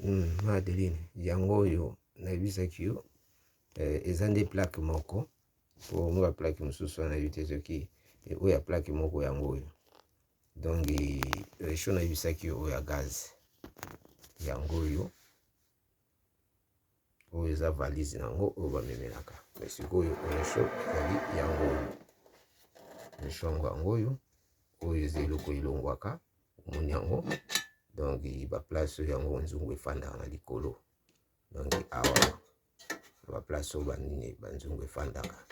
Madeline, yango oyo nayebisaki yo, eza nde plaque moko po mo baplaque mosusu wana nayebi te soki oyo ya plaque moko yango oyo. Donc réchaud nayebisaki yo, oyo ya gaz, yango oyo. Oyo eza valise nango oyo bamemelaka. Mais sikoyo réchaud ezali yango oyo, réchaud yango, yango oyo. Oyo eza eloko elongwaka, omoni yango. Donc baplace oyo, yango nzungu efandaka na likolo. Donc awa na baplace oyo banini, banzungu efandaka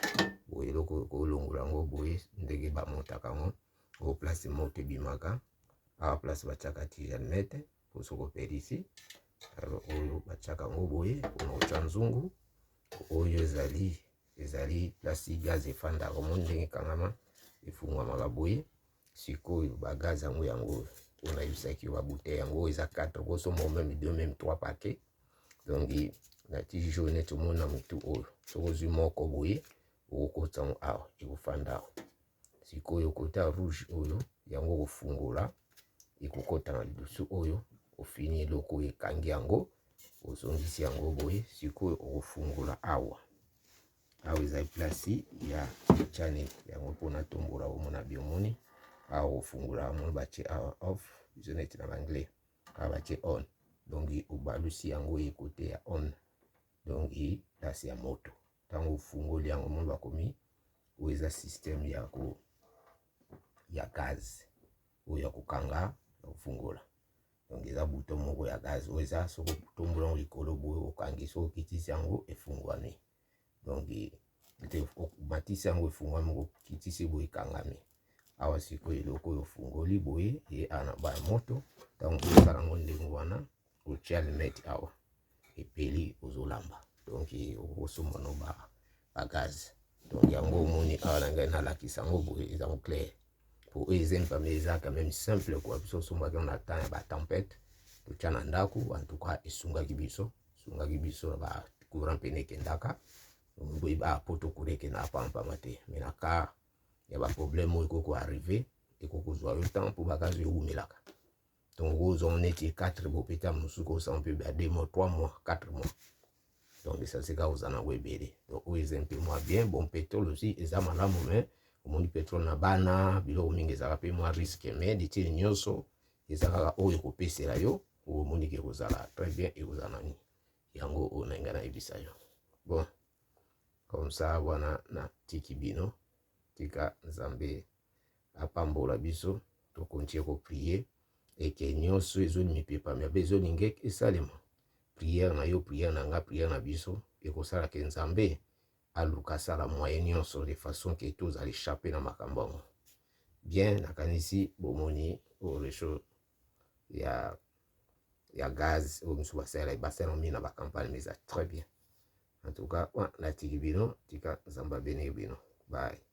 boye. Eloko kolongola yango boye, ndenge bamontaka yango. Oyo place moto ebimaka awa, place batiaka tige allumette po soki opelisi. Alors oyo batiaka yango boye mpona kotya nzungu. Oyo ezali place gaz efandaka. Omoni ndenge ekangama, efungwamaka boye. Sikoyo bagaz yango, yango oyo nayebisaki yo, babouteille yango eza 4, kosomba même 2, même 3 paquet. Donc na tige jaune neti omoni na motu oyo, soki ozwi moko boye, okokota yango awa, ekofanda awa. Sikoyo kota rouge oyo, yango kofungola, ekokota na lidusu oyo. Ofini eloko oyo ekangi yango, ozongisi yango boye. Sikoyo okofungola awa. Awa ezali place ya channel yango mpona tombola. Omona bi, omoni awa, ofungola, omoni batie awa off, biso neti na banglais awa batie on. Donc obalusi yango ekote ya on, donc place ya moto. Ntango ofungoli yango, omoni bakomi oyo eza système ya gaz, oyo ya kokanga, ya kofungola. Donc eza bouton moko ya gaz oyo eza, soki otombola yango likolo boye, okangi, soki okitisi yango, efungwami. Donc ete omatisi yango, efungwami, okitisi boye, ekangami awa. Sikoyo eloko oyo ofungoli boye, ye awa na baya moto. Ntango osala yango ndenge wana, otia allumette awa, epeli, ozolamba. Donc okosomba no bagaz. Donc yango omoni awa na ngai, nalakisa yango boye, eza clair po oyo eza infame, eza quand même simple quoi. Biso osombaki yango na temps ya batempête, totya na ndako. En tout cas esungaki biso, esungaki biso na bacourant pene ekendaka boye. Bapoto courant ekendaka pampama te, mais na cas ya baproblème oyo ekoki koarriver, ekoki kozwa yo temps mpo bagaz oyo ewumelaka. Donc okozwa neti 4 bopeta mosusu, kosala mpe ba 2 mois, 3 mois, 4 mois. Donc esasi kaka kozala nango ebele. Donc oyo eza mpe mwa bien. Bon, pétrole aussi eza malamu, mais omoni pétrole na bana biloko mingi ezalaka mpe mwa risque. Mais ditili nyonso eza kaka oyo ekopesela yo, oyo omoniki ekozala très bien, ekozala nani yango oyo na ngai nayebisa yo. Bon, comme ça wana natiki bino. Tika Nzambe apambola biso. Tokontinue koprier eke nyonso ezoli mipepa mabe ezolinga esalema. Prière na yo, prière na nga, prière na biso ekosalaka Nzambe aluka asala moyen nyonso de façon ke tozala échappe na makambo yango. Bien, nakanisi bomoni oyo réchaud ya gaz oyo mosusu basalela, basalela mingi na bacampagne, mais eza très bien. En tout cas, natiki bino. Tika Nzambe abénir bino. Bye.